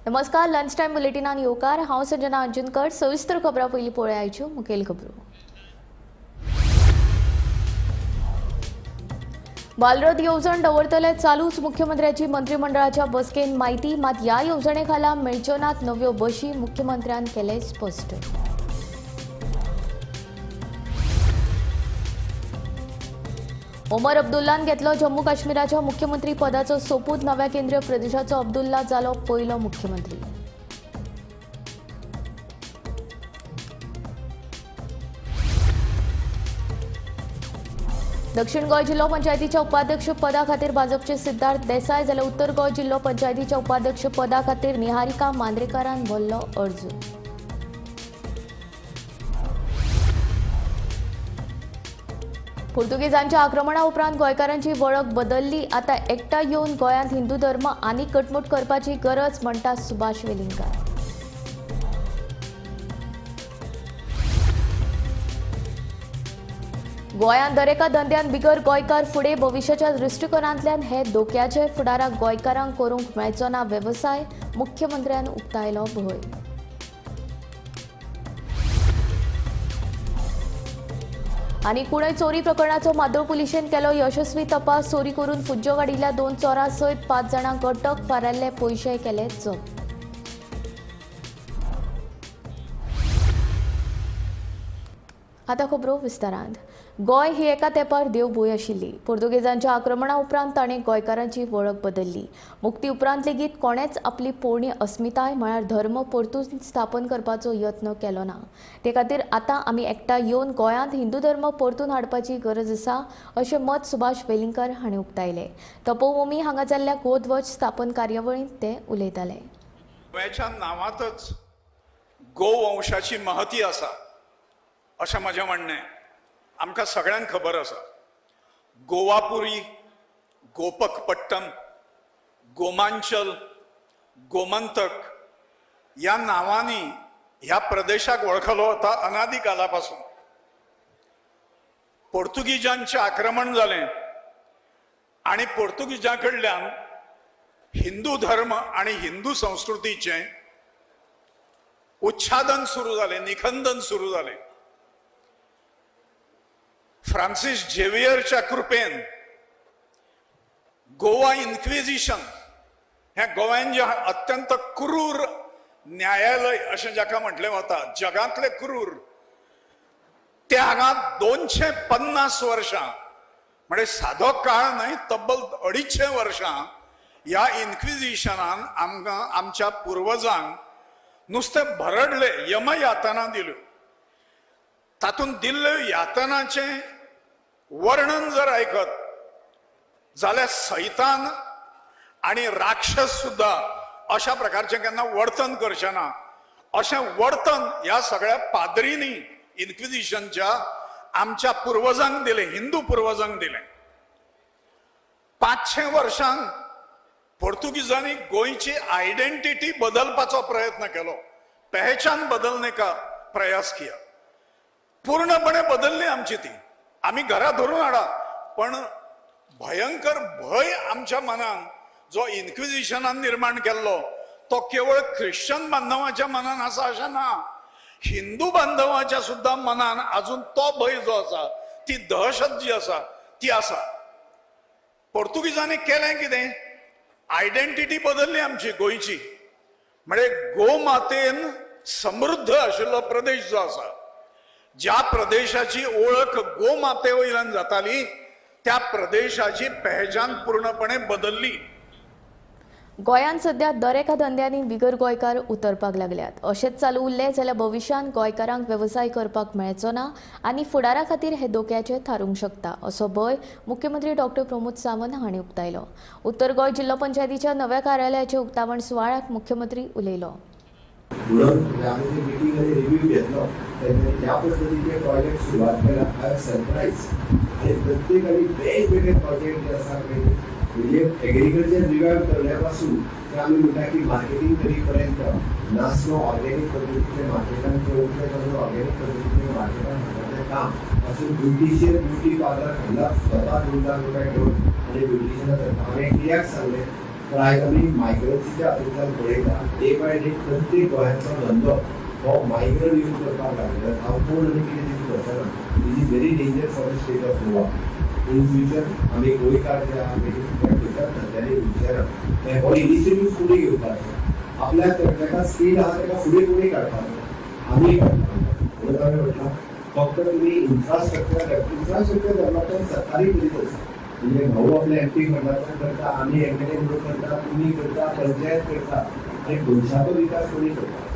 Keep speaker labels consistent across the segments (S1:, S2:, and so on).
S1: नमस्कार, lunch time बुलेटिनान येवकार. हांव संजना अंजुनकर. सविस्तर खबरां पयलीं पळोवया मुखेल खबरो. बालरथ येवजण दवरतले चालूच, मुख्यमंत्र्याची मंत्रिमंडळाच्या बसकेन माहिती. मात ह्या येवजणे खाला मेळच्यो नात नव्यो बशी, मुख्यमंत्र्यान केलें स्पश्ट. ओमर अब्दुल्लान घेतलो जम्मू काश्मीराच्या मुख्यमंत्री पदाचो सोपूत. नव्या केंद्रीय प्रदेशाचो अब्दुल्ला जालो पयलो मुख्यमंत्री. दक्षिण गोंय जिल्हो पंचायतीच्या उपाध्यक्ष पदा खातीर भाजपचे सिद्धार्थ देसाय जाल्यार उत्तर गोंय जिल्हो पंचायतीच्या उपाध्यक्ष पदा खातीर निहारिका मांद्रेकारान भरलो अर्ज. पुर्तुगेजांच्या आक्रमणा उपरांत गोंयकारांची वळख बदलली. आता एकठांय येवन गोंयांत हिंदू धर्म आनीक घटमूट करपाची गरज, म्हणटा सुभाष वेलिंगकार. गोंयांत दरेका धंद्यान बिगर गोंयकार फुडें, भविश्याच्या दृश्टिकोनांतल्यान हे धोक्याचे. फुडाराक गोंयकारांक करूंक मेळचो ना वेवसाय, मुख्यमंत्र्यान उक्तायलो भंय. आनी कुणय चोरी प्रकरणाचो मादोळ पुलिशेन केलो यशस्वी तपास. चोरी करून फुज्जो काडिल्ल्या 2 चोरां सयत 5 जाणांक अटक. फारायल्ले पयशे केले जप्त. आतां खबरो विस्तारांत. गोंय ही एका तेंपार देवभूंय आशिल्ली. पुर्तुगेजांच्या आक्रमणा उपरांत ताणें गोंयकारांची वळख बदलली. मुक्ती उपरांत लेगीत कोणेच आपली पोरणी अस्मिताय म्हळ्यार धर्म परतून स्थापन करपाचो यत्न केलो ना. ते खातीर आतां आमी एकठांय येवन गोंयांत हिंदू धर्म परतून हाडपाची गरज आसा, अशें मत सुभाष वेलिंगकार हांणी उक्तायलें. तपोभूमी हांगा जाल्ल्या गोध्वज स्थापन कार्यावळींत ते उलयताले.
S2: गोंयच्या नांवांतच गोवंशाची महती आसा अशें म्हजें म्हणणें. आमकां सगळ्यांक खबर आसा, गोवापुरी, गोपकपट्टम, गोमांचल, गोमंतक ह्या नांवांनी ह्या प्रदेशाक वळखलो वता अनादी कालापासून. पोर्तुगीजांचें आक्रमण जालें आनी पोर्तुगीजां कडल्यान हिंदू धर्म आनी हिंदू संस्कृतीचें उच्छादन सुरू जालें, निखंदन सुरू जालें. फ्रांसिस झेवियरच्या कृपेन गोवा इन्क्विजिशन हें गोव्यान जे अत्यंत क्रूर न्यायालय अशें जाका म्हटलें वता, जगांतलें क्रूर, ते हांगा 250 वर्सां, म्हणजे सादो काळ न्हय, तब्बल 250 वर्सां ह्या इन्क्विजिशनान आमकां, आमच्या पुर्वजांक नुस्तें भरडले, यमयातना दिल्यो. तातूंत दिल्ल्यो यातनाचें वर्णन जर आयकत जाल्यार सैतान आनी राक्षस सुद्दां अशा प्रकारचें केन्ना वर्तन करचें ना, अशें वर्तन ह्या सगळ्या पाद्रींनी इन्क्विजिशनच्या आमच्या पुर्वजांक दिलें, हिंदू पुर्वजांक दिलें. 500 वर्सांक पोर्तुगीजांनी गोंयची आयडेंटिटी बदलपाचो प्रयत्न केलो, पहचान बदलने का प्रयास किया. पूर्णपणे बदलली आमची ती, आमी घरा धरून हाडा, पण भयंकर भंय आमच्या मनान जो इन्क्विजिशनान निर्माण केल्लो तो केवळ ख्रिश्चन बांधवाच्या मनान आसा अशें ना, हिंदू बांधवाच्या सुद्दां मनान अजून तो भंय जो आसा, ती दहशत जी आसा ती आसा. पोर्तुगीजांनी केलें कितें, आयडेंटिटी बदलली आमची गोंयची. म्हणजे गोमातेन समृद्ध आशिल्लो प्रदेश जो आसा, ज्या प्रदेशाची ओळख गोमाते वयल्यान जाताली, त्या प्रदेशाची पहचान पूर्णपणे बदलली.
S1: गोंयांत सध्या दरेका धंद्यांनी बिगर गोंयकार उतरपाक लागल्यात. अशेंच चालू उरलें जाल्यार भविश्यांत गोंयकारांक वेवसाय करपाक मेळचो ना आनी फुडारा खातीर हे धोक्याचें थारूंक शकता, असो भंय मुख्यमंत्री डॉक्टर प्रमोद सावंत हांणी उक्तायलो. उत्तर गोंय जिल्हो पंचायतीच्या नव्या कार्यालयाच्या उक्तावण सुवाळ्याक मुख्यमंत्री उलयलो.
S3: म्हणून आमी जे मिटींग रिव्ह्यू घेतलो तेन्ना ह्या पद्दतीचे प्रोजेक्ट सुरवात केला. I surprise. आनी प्रत्येकाने वेगवेगळे प्रोजेक्ट जे आसा म्हणजे एग्रीकल्चर रिवायव करण्या पासून ते आमी म्हणटा की मार्केटींग करी पर्यंत नासलो ऑर्गेनीक पद्दतीचे मार्केटान पळोवचें करून ऑर्गेनीक पद्दतीचे मार्केटान हाडपाचें काम पासून ब्युटिशियन ब्युटी पार्लर हांगा स्वता 2 लाख रुपया घेवन आनी ब्युटिशियना हांवें कित्याक सांगलें पण आयज आमी मायग्रन्सीच्या हातूंतल्यान पळयता डे बाय डे प्रत्येक गोंयांतलो धंदो हो मायग्रंट यूज करपाक लागलो. हांव कोण आनी कितें तितून करतना is is very danger for the state of Goa. In future आमी गोंयकार जे आहा पळय ते खंयच्याच धंद्यांनी उरचे ना. हो इनिशिएटीव फुडें घेवपाचो, आपल्याक ताका स्कील आहा ताका फुडें कोणी काडपाचो, आमी काडपाचो. म्हणून हांवें म्हटलां फक्त तुमी इन्फ्रास्ट्रक्चर डेव्हलपमेंट सरकारी करीत आसा. म्हणजे भाऊ आपल्या एम पी फंडांतल्यान करता, आमी एम एल ए म्हणून करता, तुमी करता, पंचायत करता आनी मनशाचो विकास कोणी करता.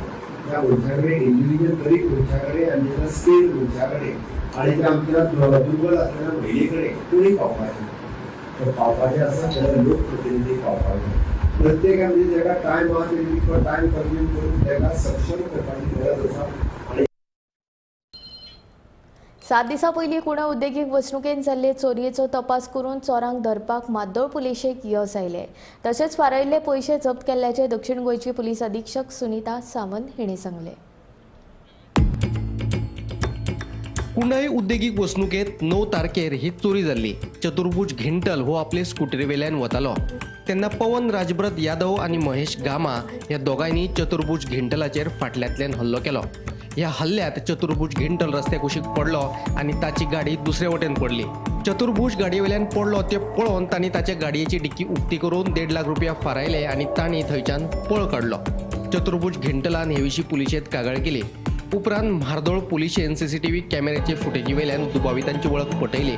S3: त्या मनशा कडेन इंडिव्हिज्युअल गरीब मनशा कडेन आनी ताच्या स्कील मनशा कडेन आनी त्या आमच्या दुर्बल आसलेल्या महिले कडेन कोणी पावपाचें. तर पावपाचें आसा जाल्यार लोकप्रतिनिधी पावपाक जाय. प्रत्येकान म्हणजे जाका टायम आहा तेणी तितको टायम कन्ज्यूम करून ताका सक्षम करपाची गरज आसा. आनी
S1: 7 दिसां पयलीं कुणा उद्देगीक वसणुकेंत जाल्ले चोरयेचो तपास करून चोरांक धरपाक माड्डोळ पुलिशेक यश आयलें. तशेंच फारायिल्ले पयशे जप्त केल्ल्याचें दक्षिण गोंयची पुलीस अधीक्षक सुनीता सावंत हिणें सांगलें.
S4: कुंडय उद्देगीक वसणुकेंत 9 तारखेर ही चोरी जाल्ली. चतुर्भुज घिंटल हो आपले स्कुटरीवेल्यान वतालो तेन्ना पवन राजब्रत यादव आनी महेश गामा ह्या दोगांयनी चतुर्भुज घिंटलाचेर फाटल्यांतल्यान हल्लो केलो. ह्या हल्ल्यात चतुर्भुज घिंटल रस्त्या कुशीक पडलो आनी ताची गाडी दुसरे वटेन पडली. चतुर्भुज गाडयेवेल्यान पडलो ते पळोवन तांणी ताच्या गाडयेची डिक्की उक्ती करून 1.5 लाख रुपया फारायले आनी तांणी थंयच्यान पळ काडलो. चतुर्भुज घिंटलान हे विशीं पुलिशेंत कागाळ केली. उपरांत म्हार्दोळ पुलिशेन सीसीटीव्ही कॅमेऱ्याचे फुटेजी वेल्यान दुबावितांची वळख पटयली.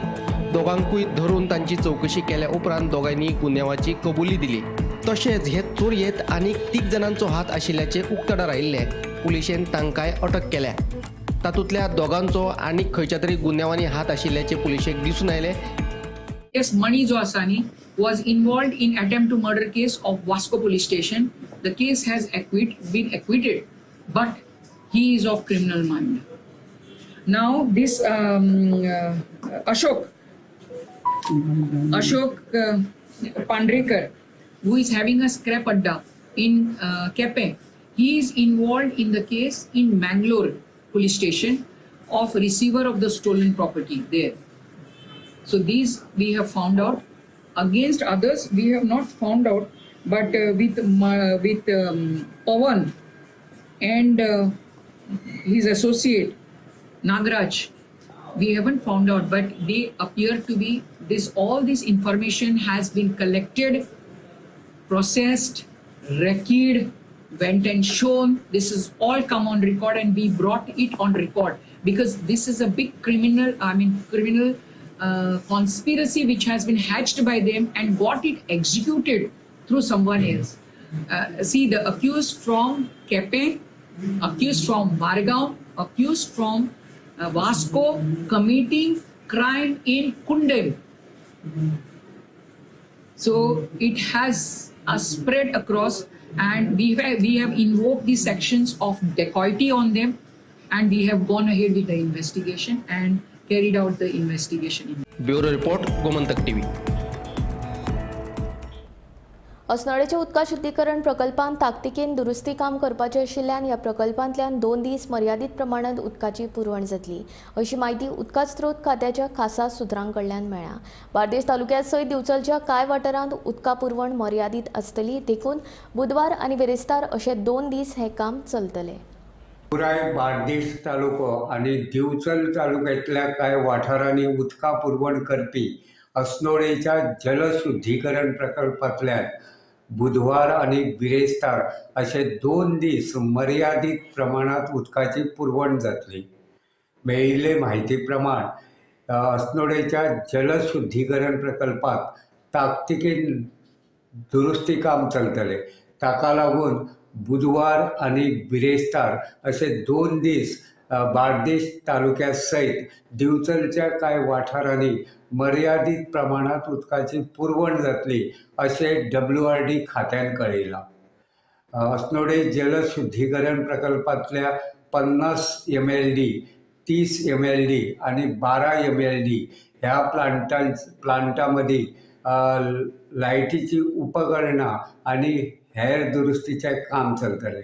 S4: दोगांकूय धरून तांची चवकशी केल्या उपरांत दोगांनी गुन्यांवाची कबुली दिली. तशेंच हे चोरयेंत आनीक 3 जाणांचो हात आशिल्ल्याचें उक्ताडार आयिल्लें. पुलिशेन तांकांय अटक केल्या. तातूंतल्या दोगांचो आनीक खंयच्या तरी गुन्यांवांनी हात आशिल्ल्याचें पुलिशेक दिसून आयलें.
S5: केस मणी जो आसा न्ही was involved in attempt to murder case of Vasco police station. The case has been acquitted, but he is of criminal mind. Now this Ashok Pandrekar, who is having a scrap adda in Kepe, he is involved in the case in Mangalore police station of receiver of the stolen property there. So these we have found out. Against others we have not found out, but with Pawan and his associate Nagraj, we haven't found out, but they appear to be this. All this information has been collected, processed, recorded, went and shown. This is all come on record, and we brought it on record because this is a big criminal conspiracy which has been hatched by them and got it executed through someone else. See, the accused from Kepe, accused from Margao, accused from Vasco, committing crime in Kundem. So it has spread across, and we have invoked the sections of dacoity on them, and we have gone ahead with the investigation and carried out the investigation.
S4: Bureau report, Gomantak TV.
S1: अस्नोडेच्या उदका शुद्धीकरण प्रकल्पांत ताकतिकेन दुरुस्ती काम करपाचें आशिल्ल्यान ह्या प्रकल्पांतल्यान 2 दीस मर्यादीत प्रमाणांत उदकाची पुरवण जातली अशी म्हायती उदका स्रोत खात्याच्या खासा सुत्रां कडल्यान मेळ्ळ्या. बार्देस तालुक्यात सयत दिवचलच्या कांय वाठारांत उदका पुरवण मर्यादीत आसतली, देखून बुधवार आनी बिरेस्तार अशे 2 दीस हें काम चलतलें.
S6: पुराय बार्देस तालुको आनी दिवचल तालुक्यांतल्या कांय वाठारांनी उदका पुरवण करपी अस्नोडेच्या जलशुद्धीकरण प्रकल्पांतल्यान बुधवार आनी बिरेस्तार अशे 2 दीस मर्यादीत प्रमाणांत उदकाची पुरवण जातली. मेळिल्ले म्हायती प्रमाण अस्नोडेच्या जलशुद्धीकरण प्रकल्पांत ताकतिकेन दुरुस्ती काम चलतलें. ताका लागून बुधवार आनी बिरेस्तार अशे 2 दीस बार्देश तालुक्या सयत दिवचलच्या कांय वाठारांनी मर्यादीत प्रमाणांत उदकाची पुरवण जातली अशें WRD खात्यान कळयलां. अस्नोडे जलशुद्धीकरण प्रकल्पांतल्या 50 MLD, 30 MLD आनी 12 MLD ह्या प्लांटा मदीं लायटीची उपकरणां आनी हेर दुरुस्तीचें काम चलतलें.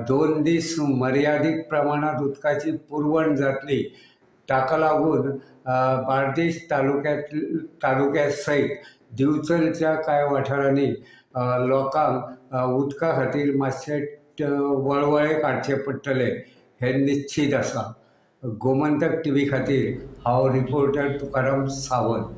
S6: 2 दीस मर्यादीत प्रमाणांत उदकाची पुरवण जातली. ताका लागून बार्देश तालुक्या सयत दिवचलच्या कांय वाठारांनी लोकांक उदका खातीर मातशे वळवळे काडचे पडटले हें निश्चीत आसा. गोमंतक टीव्ही खातीर हांव रिपोर्टर तुकाराम सावंत.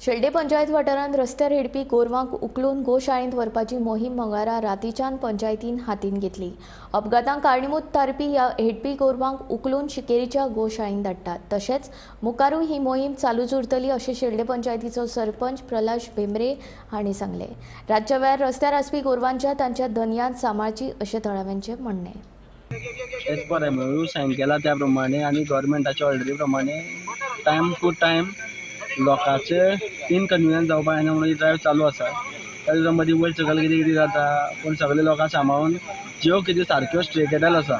S1: शेल्डे पंचायत वाठारांत रस्त्यार हेडपी गोरवांक उखलून गोशाळेंत व्हरपाची मोहीम मंगळारा रातीच्यान पंचायतीन हातीन घेतली. अपघातांक कारणीभूत थारपी ह्या हेडपी गोरवांक उखलून शिकेरीच्या गोशाळेंत धाडटात. तशेंच मुखारूय ही मोहीम चालूच उरतली अशें शेल्डे पंचायतीचो सरपंच प्रल्हाद भेंब्रे हांणी सांगलें. रातच्या वेळार रस्त्यार आसपी गोरवांच्या तांच्या धनयांत सांबाळची अशें थळाव्यांचें म्हणणें.
S7: एज पर एमओयू सायन केला त्या प्रमाणे आनी गव्हर्मेंटाच्या ऑर्डरी प्रमाणे टायम टू टायम लोकांचे इनकन्विनियन्स जावपा जायना म्हणून ही ड्रायव्ह चालू आसा. त्या मदीं वयर सकयल कितें कितें जाता, पूण सगळे लोकांक सांबाळून ज्यो कितें सारक्यो स्ट्रे कॅटल आसा,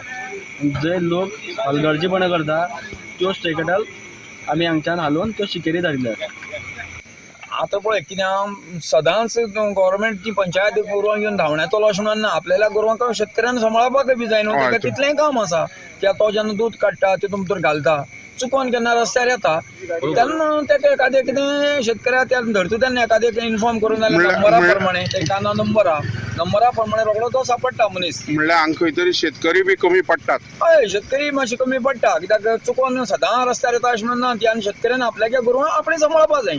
S7: जे लोक हलगर्जीपणां करता त्यो स्ट्रे कॅटल आमी हांगच्यान हालोवन त्यो शिकेरी धाडिल्ल्यो आसा.
S8: आतां पळय कितें सदांच गव्हर्मेंट ती पंचायत गोरवांक घेवन धांवण्यातलो अशें म्हणून ना, आपल्याला गोरवांक शेतकऱ्यान सांबाळपाक बी जाय न्हू, ताका तितलेंय काम आसा. की तो जेन्ना दूद काडटा तितून भितर घालता, चुकोन केन्ना रस्त्यार येता तेन्ना तेका एखादें कितें शेतकऱ्याक त्या धरता तेन्ना एखादें इन्फॉर्म करून जाल्यार नंबरा प्रमाणे तेका नंबर आहा, नंबरा प्रमाणे रोखडो तो सापडटा मनीस.
S9: म्हणल्यार हांगा खंय तरी शेतकरी बी कमी पडटात.
S8: हय, शेतकरी मातशे कमी पडटा कित्याक चुकोन सदां रस्त्यार येता अशें म्हणून ना ती, आनी शेतकऱ्यान आपल्यागे गोरवां आपणें सांबाळपा जाय,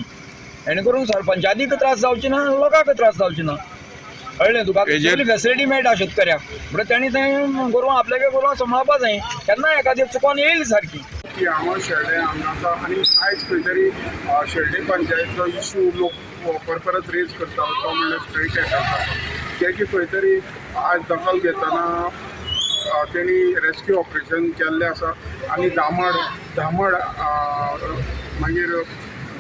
S8: हेणे करून सरपंचायतीक त्रास जावचे ना, लोकांक त्रास जावचे ना. कळ्ळें तुका? फॅसिलिटी मेळटा शेतकऱ्याक, म्हणटा तेणी तें गोरवां आपल्यागे गोरवां सांबाळपा जाय, केन्ना एखादी चुकोन येयली सारकी.
S9: की हांगा शेल्डें हांगा आसा आनी आयज खंय तरी शेल्डें पंचायतीचो इशू लोक परत परत रेज करता, तो म्हणल्यार स्ट्रे कॅटल्साचो. तेजी खंय तरी आज दखल घेतना तेणी रेस्क्यू ऑपरेशन केल्लें आसा आनी धामड मागीर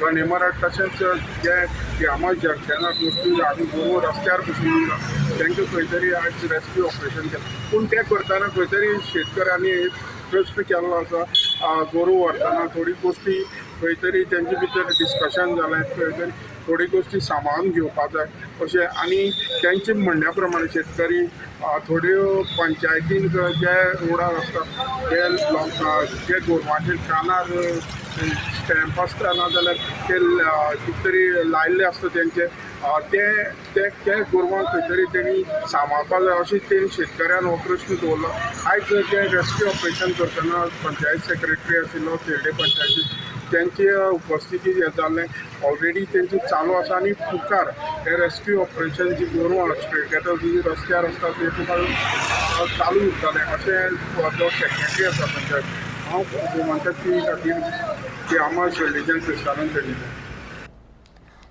S9: गणेमरट तशेंच जे ह्यामा जंक्शनाक वस्तू आनी गोरवां रस्त्यार बसून उरला तांकां खंय तरी आयज रेस्क्यू ऑपरेशन केलें. पूण तें करतना खंय तरी शेतकऱ्यांनी प्रश्न केल्लो आसा, गोरवां व्हरतना थोडी गोश्टी खंय तरी तेंचे भितर डिस्कशन जालें, खंय तरी थोडी गोश्टी सांबाळून घेवपाक जाय अशें. आनी तेंचे म्हणण्या प्रमाणे शेतकरी थोड्यो पंचायतीन जे रोडार आसता ते जे गोरवांचे कानार स्टॅम्प आसता ना जाल्यार ते कितें तरी लायिल्ले आसता तेंचे ते ते गोरवांक खंय तरी तेणी सांबाळपाक जाय अशें तेणी शेतकऱ्यान हो प्रश्न दवरलो. आयज ते रेस्क्यू ऑपरेशन करतना पंचायत सेक्रेटरी आशिल्लो शेल्डें पंचायतीन तेंचे उपस्थितीत हें जाल्लें, ऑलरेडी तेंचे चालू आसा आनी मुखार हे रेस्क्यू ऑपरेशन जी गोरवां स्ट्रे कॅटल जी रस्त्यार आसता ते तुका चालू उरतलें अशें जो सेक्रेटरी आसा पंचायत. हांव गोमंतक टीव्ही खातीर आम्हा शेल्डेच्यान क्रिस्तानान पेडणें.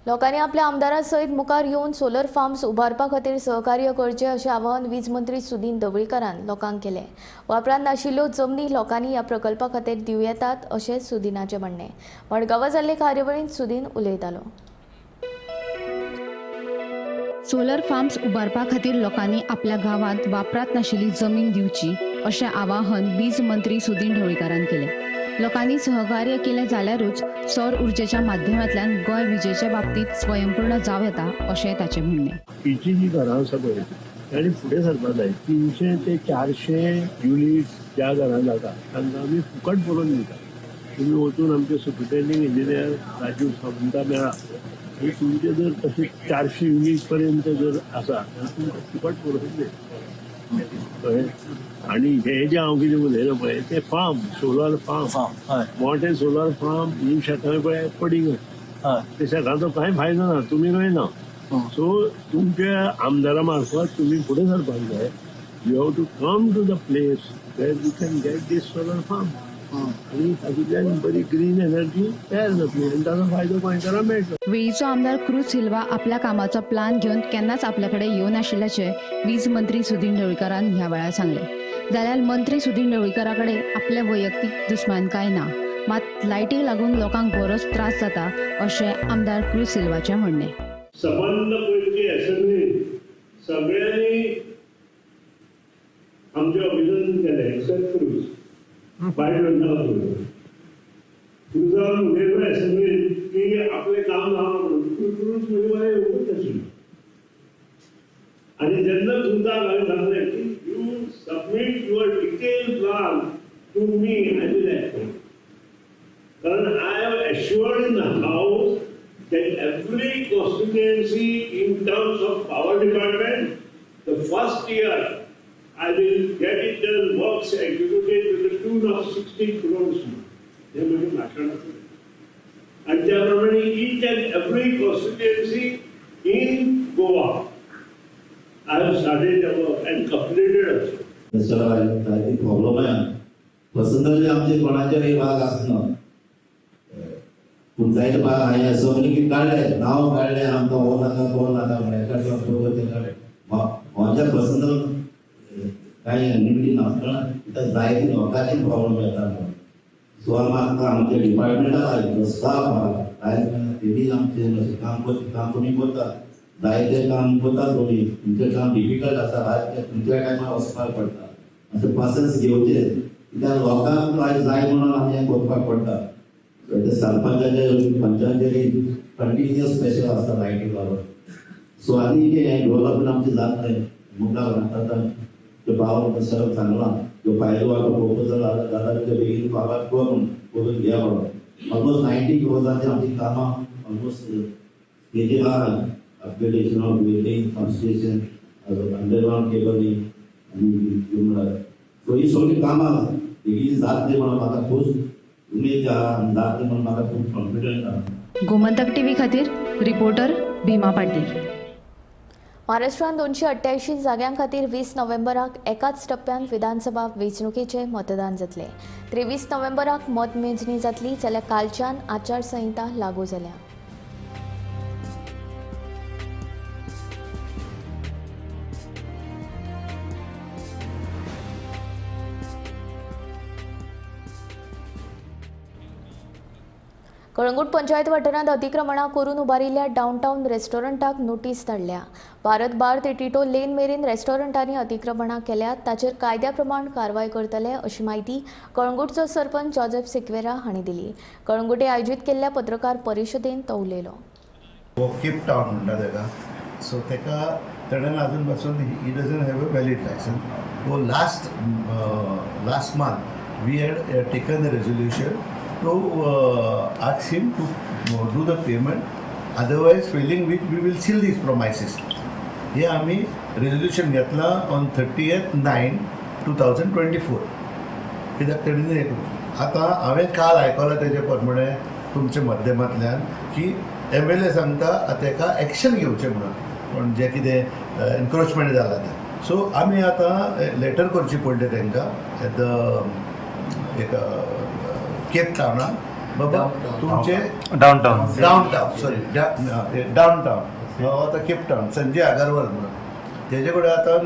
S1: लोकांनी आपल्या आमदारा सयत मुखार येवन सोलर फार्म्स उबारपा खातीर सहकार्य करचें अशें आवाहन वीज मंत्री सुदीन ढवळीकारान लोकांक केलें. वापरांत नाशिल्ल्यो जमनी लोकांनी ह्या प्रकल्पा खातीर दिवं येतात अशें सुदीनाचें म्हणणें. मडगांवां जाल्ले कार्यावळींत सुदीन उलयतालो.
S10: सोलर फार्म्स उबारपा खातीर लोकांनी आपल्या गांवांत वापरांत नाशिल्ली जमीन दिवची अशें आवाहन वीज मंत्री सुदीन ढवळीकारान केलें. लोकांनी सहकार्य केलें जाल्यारूच सौर उर्जेच्या माध्यमांतल्यान गोंय विजेच्या बाबतींत स्वयंपूर्ण जावं येता अशें ताचें म्हणणें.
S11: हिची जी घरां आसा पळय तांणी फुडें सरपाक जाय. 300 ते 400 युनिट ज्या घरां जाता तांकां आमी फुकट बरोवन दिता. तुमी वचून आमचे सुपरिटेंडींग इंजिनियर राजीव सावंता मेळा आनी तुमचे जर तशें 400 युनिट पर्यंत जर आसा जाल्यार तुमकां फुकट बरोवन दिता. कळ्ळें? आनी हे जे हांव कितें उलयलां पळय ते फार्म, सोलर फार्म, मोठे सोलर फार्म ही शेतां पळय पडींग आसा, ते शेतांचो कांय फायदो ना, तुमी रोयना. सो तुमच्या आमदारा मार्फत तुमी फुडें सरपाक जाय. You have to come to the place where you can get this solar farm आनी तातूंतल्यान बरी ग्रीन एनर्जी तयार जातली आनी ताचो फायदो गोंयकारांक मेळटलो.
S10: वेळीचो आमदार क्रूज सिल्वा आपल्या कामाचो प्लान घेवन केन्नाच आपल्या कडेन येवनाशिल्ल्याचें वीज मंत्री सुदीन ढवळीकारान ह्या वेळार सांगलें. जाल्यार मंत्री सुदीन ढवळीकारा कडेन आपले वैयक्तीक दुस्मानकाय ना, मात लायटीक लागून लोकांक बरोच त्रास जाता अशें आमदार क्रूज सिल्वाचें म्हणणें.
S11: संबंद पयलीं असेंब्ली सगळ्यांनी आमचें अभिनंदन केलें एक्सेप्ट क्रूज. बायट क्रुजान उलयलो असेंब्लीन की आपलें काम जावना म्हणून. क्रूज म्हणजे मला येवपूच नाशिल्लो. आनी जेन्ना क्रुजाक हांवें सांगलें की you submit your detail plan to me, I will act. कारण I have assured in the house that every constituency in terms of power department, the first year I will get it done, works executed to the tune of 60 crores. हे म्हजें भाशण आसलें. आनी त्या प्रमाणे each and every constituency in Goa I have started the work and completed also.
S12: जायते problem आहा. Personally आमचे कोणाचेर राग आसना, पूण जायते भाग हांवें असोम्बलीक काडले, नांव काडलें आमकां हो नाका तो नाका म्हळ्यार एका ते काडले. म्हज्या पर्सनल कांय एनिमिटी नासतना कित्याक जायते लोकांचे प्रॉब्लम येता म्हणून. सो आमकां आमच्या डिपार्टमेंटाक आयलो स्टाफ आहा, कांय तेणी आमचें मातशें काम काम कमी करता, जायते काम करता तुमी, तुमचें काम डिफिकल्ट आसा, आयज तुमच्या टायमार वचपाक पडटा, मातशें पासन्स घेवचें कित्याक लोकांक आयज जाय म्हणून आमी हें करपाक पडटा. ते सरपंचाचे पंचांचेर कंटिन्युअस प्रेशर आसता लायटीक लागून. सो आनी हें डेवलपमेंट आमचें जातलें मुखार आतां त्यो भाव सर सांगलां त्यो फायलो आतां प्रपोजल जाता ते बेगीन फागार करून करून घ्या म्हणून. ऑलमोस्ट 90 क्रोजांची आमची कामां ऑलमोस्ट तेजेर आहा. Upgradation of building, substation, underground cabling आनी सो ही सगळीं कामां बेगीन जातली म्हणून म्हाका खूब उमेद आहा आनी जातली म्हणून म्हाका खूब कॉन्फिडंट आहा.
S10: गोमंतक टीव्ही खातीर रिपोर्टर भीमा पाटील.
S1: महाराष्ट्रांत 288 जाग्यां खातीर 20 नोव्हेंबराक एकाच टप्प्यान विधानसभा वेंचणुकेचें मतदान जातलें. 23 नोव्हेंबराक मतमेजणी जातली, जाल्यार कालच्यान आचारसंहिता लागू जाल्या. कळंगूट पंचायत वाठारांत अतिक्रमणां करून उबारिल्ल्या डावनटावन रेस्टॉरंटाक नोटीस धाडल्या. भारत बार ते टिटो लेन मेरेन रेस्टॉरंटांनी अतिक्रमणां केल्यात, ताचेर कायद्या प्रमाण कारवाय करतले अशी म्हायती कळंगूटचो सरपंच जोसेफ सिक्वेरा हांणी दिली. कळंगूटे आयोजीत केल्ल्या पत्रकार परिशदेंत तो उलयलो.
S13: केप टावन म्हणटा ताका, सो ताका ताणें अजून पासून he doesn't have a valid licence. हो last month we had taken the resolution to ask him to do the payment, otherwise failing which we will seal these premises. हे आमी resolution घेतला ऑन 30/9/2024. कित्याक तेणी हें करूं. आतां हांवें काल आयकलां तेजे प्रमाणे तुमच्या माध्यमांतल्यान की MLA सांगता ताका एक्शन घेवचें म्हणून, पूण जें कितें एनक्रोचमेंट जालां तें. सो आमी आतां लेटर करची पडली तांकां एट the एक केप टावनान, बाबा तुमचे डाउनटावन सॉरी डाउनटावन आतां केप टावन संजय अगरवाल म्हणून तेजे कडेन आतां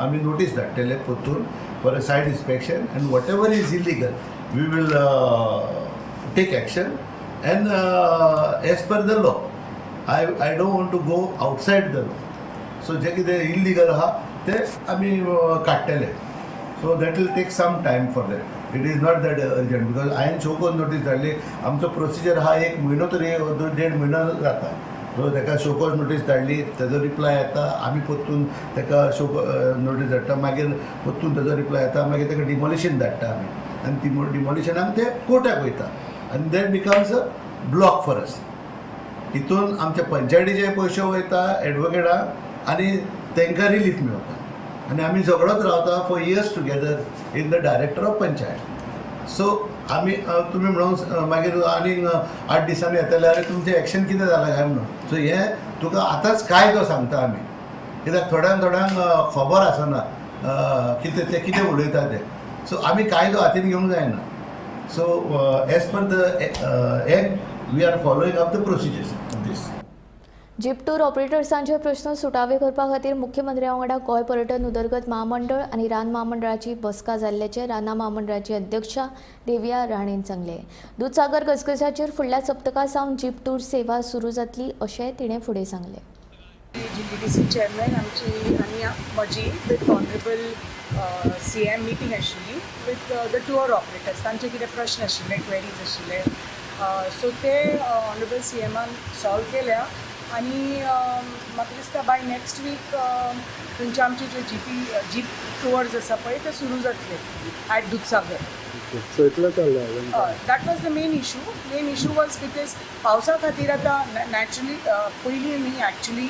S13: आमी नोटीस धाडटले परतून for a site inspection and whatever is illegal we will take action and as per the law. I don't want to go outside the law. So जें कितें इल्लीगल आहा तें आमी काडटले. So that will take some time for that. It is not that urgent because हांवें show cause notice धाडली, आमचो procedure आहा एक म्हयनो तरी 1.5 म्हयनो जाता. सो ताका शोकोज नोटीस धाडली, ताजो रिप्लाय येता, आमी परतून ताका शोको नोटीस धाडटा, मागीर परतून ताजो रिप्लाय येता, मागीर ताका डिमॉलिशन धाडटा आमी आनी डिमॉलिशनाक ते कोर्टाक वयता आनी that becomes a block for us. हितून आमच्या पंचायतीचे पयशे वयता एडवोकेटाक आनी तांकां रिलीफ मेळटा आनी आमी झगडत रावता for years together in the director of panchayat. So आमी तुमी म्हणून मागीर आनीक 8 दिसांनी येतले आनी तुमचें एक्शन कितें जालां काय म्हणून. सो हें तुका आतांच कायदो सांगता आमी, कित्याक थोड्यांक थोड्यांक खबर आसना कितें ते कितें उलयता ते. सो आमी कायदो हातीन घेवंक जायना. So as per the act we are following up the procedures of this.
S1: Jeep tour ऑपरेटर्सांचे प्रश्न सुटावे करपा खातीर मुख्यमंत्र्या वांगडा गोंय पर्यटन उदरगत महामंडळ आनी रान महामंडळाची बसका जाल्ल्याचें रानां महामंडळाची अध्यक्षा देविया राणेन सांगलें. दुदसागर घसघशाचेर फुडल्या सप्तका सावन जीप टूर सेवा सुरू जातली अशें तिणें फुडें सांगलें.
S14: जीटीडीसी चेअरमॅन आमची आनी म्हजी विथ ऑनरेबल CM meeting आशिल्ली विथ the tour operators. तांचे कितें प्रश्न आशिल्ले, क्वेरीज आशिल्ले, सो ते ऑनरेबल CMान सॉल्व केल्या. आनी म्हाका दिसता बाय नेक्स्ट वीक थंयचे आमचे जे जीपी जीप टुअर्स आसा पळय ते सुरू जातले at Dudhsagar.
S9: So इतलें चल्लां.
S14: हय, that was the main issue. Main issue was because पावसा खातीर आतां नॅचरली पयलीं न्ही, एक्चुली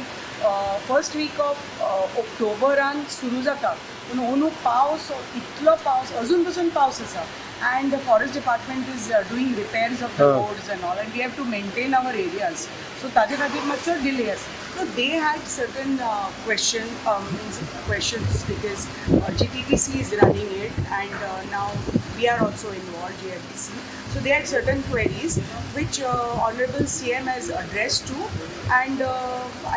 S14: फर्स्ट वीक ऑफ ऑक्टोबरान सुरू जाता, पूण अंदू पावस इतलो पावस, अजून पसून पावस आसा and the forest department is doing repairs of the roads and all, and we have to maintain our areas, so ताजे खातीर मातसो डिले आसा. So they had certain question means questions because GTTC is running it and now we are also involved, GFDC. So they had certain queries which Honorable CM has addressed to, and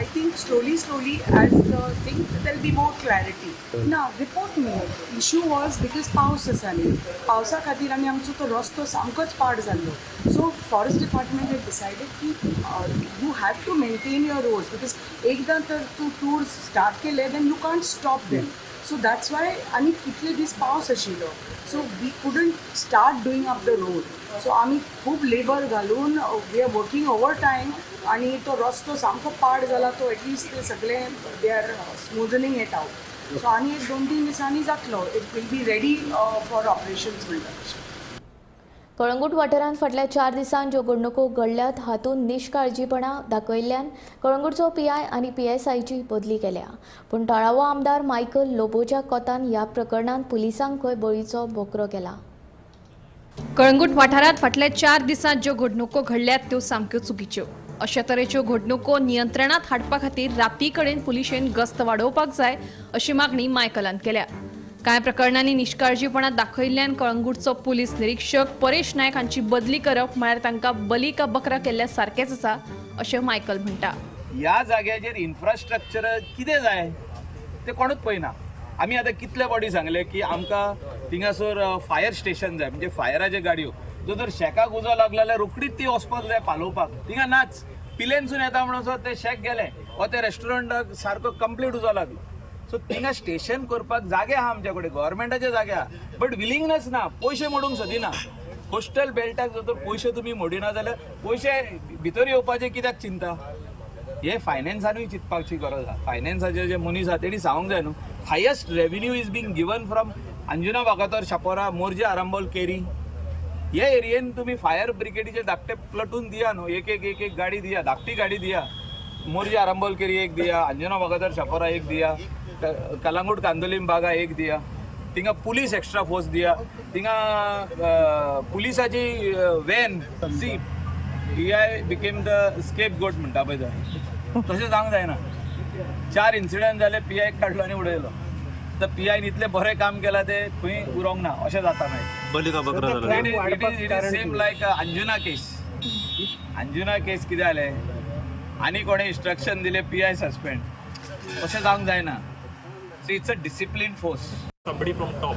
S14: I think slowly, slowly as the thing there will be more clarity. ना, report न्ही, issue was because पावस आसा न्ही, पावसा खातीर आनी आमचो तो रस्तो सामकोच पाड जाल्लो. So forest department had decided की you have to maintain your roads because एकदां तर तूं टूर्स स्टार्ट केले, then you can't stop them. So that's why. आनी कितले दीस पावस आशिल्लो, so we couldn't start doing up the road. So आमी खूब लेबर घालून we are working over time आनी तो रस्तो सामको पाड जाला, तो एटलिस्ट ते सगळे they are smoothening it out. So आनी एक 2-3 दिसांनी जातलो, it will be ready for operations म्हणटा तशें.
S1: कळंगूट वाठारांत फाटल्या 4 दिसांत ज्यो घडणुको घडल्यात हातूंत निश्काळजीपणा दाखयल्ल्यान कळंगूटचो पीआय आनी पीएसआयची बदली केल्या. पूण थळावो आमदार मायकल लोबोच्या कोतान ह्या प्रकरणांत पुलिसांक खंय बळीचो बोकरो केला.
S15: कळंगूट वाठारांत फाटल्या 4 दिसांत ज्यो घडणुको घडल्यात त्यो सामक्यो चुकीच्यो. अशा तरेच्यो घडणुको नियंत्रणात हाडपा खातीर राती कडेन पुलिशेन गस्त वाडोवपाक जाय अशी मागणी मायकलान केल्या. कांय प्रकरणांनी निश्काळजीपणा दाखयल्ल्यान कळंगूटचो पुलीस निरीक्षक परेश नायक हांची बदली करप म्हळ्यार तांकां बली का बकरा केल्ल्या सारकेंच आसा अशें मायकल म्हणटा.
S16: ह्या जाग्याचेर इन्फ्रास्ट्रक्चर कितें जाय तें कोणूच पळयना. आमी आतां कितले बॉडी सांगले की आमकां थिंगासर फायर स्टेशन जाय, म्हणजे फायराच्यो गाडयो, जो जर शेकाक उजो लागलो जाल्यार रोखडीच ती वचपाक जाय पालोवपाक. थिंगा नाच पिलेनसून येता म्हणसर ते शेक गेले वा ते रेस्टॉरंटाक सारको कंप्लीट उजो लागलो. सो थिंगा स्टेशन करपाक जागे आहा आमच्या कडेन, गव्हर्मेंटाचे जागे आहा, बट विलिंगनेस ना, पयशे मोडूंक सोदिना. कोस्टल बेल्टाक जर तर पयशे तुमी मोडिना जाल्यार पयशे भितर येवपाचे कित्याक चिंता? हे फायनान्सानूय चिंतपाची गरज आहा. फायनान्साचे जे मनीस आहा तेणी सांगूंक जाय न्हू. Highest revenue is being given from Anjuna Vagator, Chapora, Morjim, Arambol, Keri. हे एरियेन तुमी फायर ब्रिगेडीचे धाकटे प्लटून दिया न्हू, एक एक एक एक गाडी दिया, धाकटी गाडी दिया. मोरजे आरांबोल केरी एक दिया, अंजुना वागातोर शापोरा एक दिया, कलांगूट कांदोलीम बागा एक दिया, थिंगा पुलीस एक्स्ट्रा फोर्स दिया, थिंगा पुलिसाची van. See, PI became the scapegoat म्हणटा पळय तो, तशें जावंक जायना. 4 इन्सिडंट जाले, पी I काडलो आनी उडयलो. तर पी आयन इतलें बरें काम केलां तें खंय उरोंक ना, अशें जाता मागीर.
S17: बली का बकरा जाला.
S16: It is same like Anjuna case. Anjuna case कितें जालें, आनी कोणें इन्स्ट्रक्शन दिलें पी I suspend, तशें जावंक जायना. So it's a discipline force.
S17: Somebody from top.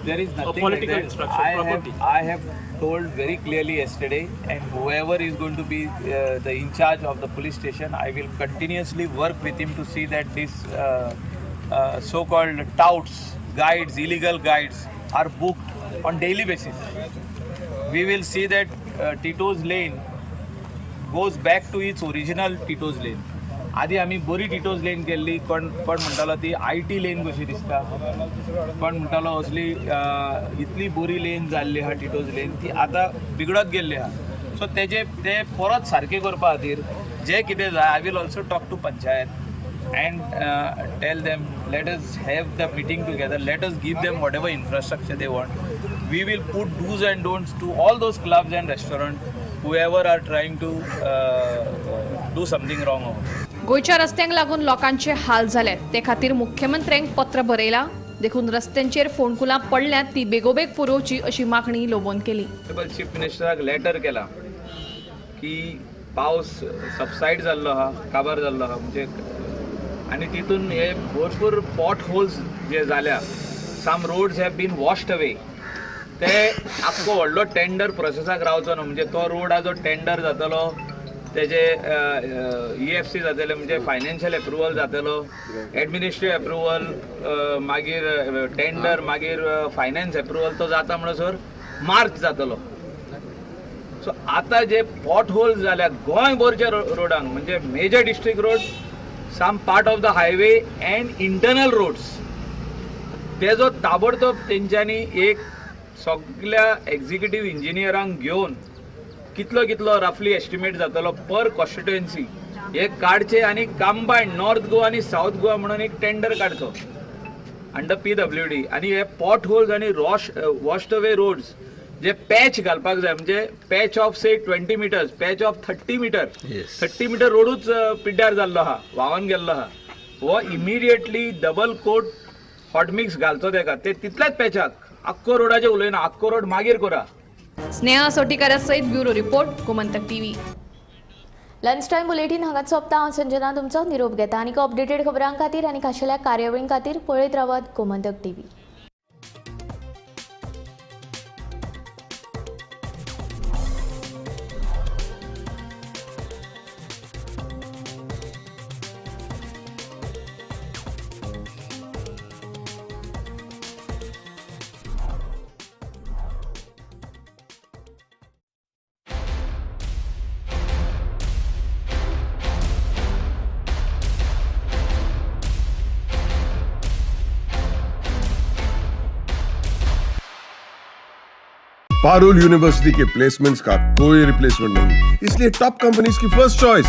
S16: There is
S17: A
S16: nothing
S17: political
S16: like that.
S17: Instruction, property.
S16: I have told very clearly yesterday, and whoever is going to be the in charge of the police station, I will continuously work with him to see that these so-called touts, guides, illegal guides are booked on daily basis. We will see that Tito's Lane goes back to its original Tito's Lane. आदी आमी बरी Tito's lane केल्ली, कोण कोण म्हणटालो ती I T lane कशी दिसता, कोण म्हणटालो असली इतली बरी लेन जाल्ली आहा टिटोज लेन, ती आतां बिगडत गेल्ली आहा. सो तेजे ते परत सारकें करपा खातीर जें कितें जाय, I will also talk to panchayat and tell them let us have the meeting together, let us give them whatever infrastructure they want. We will put dos and don'ts to all those clubs and restaurant whoever are trying to do something wrong over there.
S15: गोंयच्या रस्त्यांक लागून लोकांचे हाल जाले, ते खातीर मुख्यमंत्र्यांक पत्र बरयलां. देखून रस्त्यांचेर फोंडकुलां पडल्यांत ती बेगोबेग पुरोवची अशी मागणी लोबोन केली.
S16: चीफ मिनिस्टराक लेटर केला की पावस सबसायड जाल्लो आहा, काबार जाल्लो आहा, म्हणजे आनी तितून हे भरपूर पॉट होल्स जे जाल्या, some roads have been washed away. ते आख्खो व्हडलो टेंडर प्रोसेसाक रावचो न्हू, म्हणजे तो रोड आहा जो टेंडर जातलो, तेजे EFC जातले, म्हणजे फायनान्शियल एप्रुवल जातलो, एडमिनिस्ट्रेटिव्ह एप्रुवल, मागीर टेंडर, मागीर फायनान्स एप्रुवल, तो जाता म्हणसर मार्च जातलो. सो आतां जे पॉट होल्स जाल्या गोंयभरच्या रोडांक, म्हणजे major district road, some part of the highway and internal roads, तेजो ताबडतोब तेंच्यांनी एक सगल्या एक्झिक्युटीव इंजिनियरांक घेवन कितलो कितलो रफली एस्टिमेट जातलो पर कॉन्स्टिट्युएन्सी हे काडचे आनी कंबायन नॉर्थ गोवा आनी सावथ गोवा म्हणून एक टेंडर काडचो अंडर PWD. आनी हे पॉट होल्स आनी वॉश्ड अवे रोड्स जे पॅच घालपाक जाय, म्हणजे patch of say 20 meters, patch of 30 meter, 30 meter रोडूच पिड्ड्यार जाल्लो आहा, व्हांवन गेल्लो आहा, हो immediately double coat hot mix घालचो तेका, ते तितल्याच पॅचाक, आख्खो रोडाचें उलयना, आख्खो रोड मागीर करा.
S15: स्नेहा सोटीकारा सयत bureau report, Gomantak TV.
S1: Lunch time bulletin हांगाच सोंपता. हांव संजना तुमचो निरोप घेता. आनी अपडेटेड खबरां खातीर आनी खाशेल्या कार्यावळीं खातीर पळयत रावात Gomantak TV.
S18: Parul university K placements का कोई रिप्लेसमेंट नहीं, इसलिए टॉप कंपनीज की फर्स्ट चॉइस।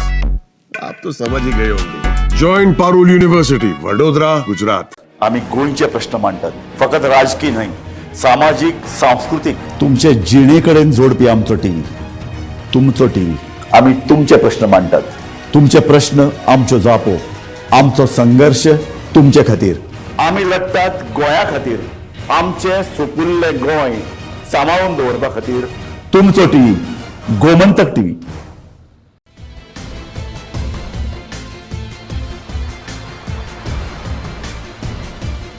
S18: आप तो समझ ही गए होंगे। Join Parul university, Vadodara, Gujarat.
S19: आम्ही गोंयचे प्रश्न मांडटात, फकत राजकीय न्हय, सामाजीक, सांस्कृतीक, तुमचे जिणे कडेन जोडपी आमचो टीव्ही, तुमचो टीव्ही। आम्ही तुमचे प्रश्न मांडटात, तुमचे प्रश्न आमच्यो जापो, आमचो संघर्ष तुमचे खातीर। आमी लढटात गोंया खातीर, आमचे सुपुल्ले गोंय सांबाळून दवरपा खातीर। तुमचो टीव्ही, गोमंतक टीव्ही।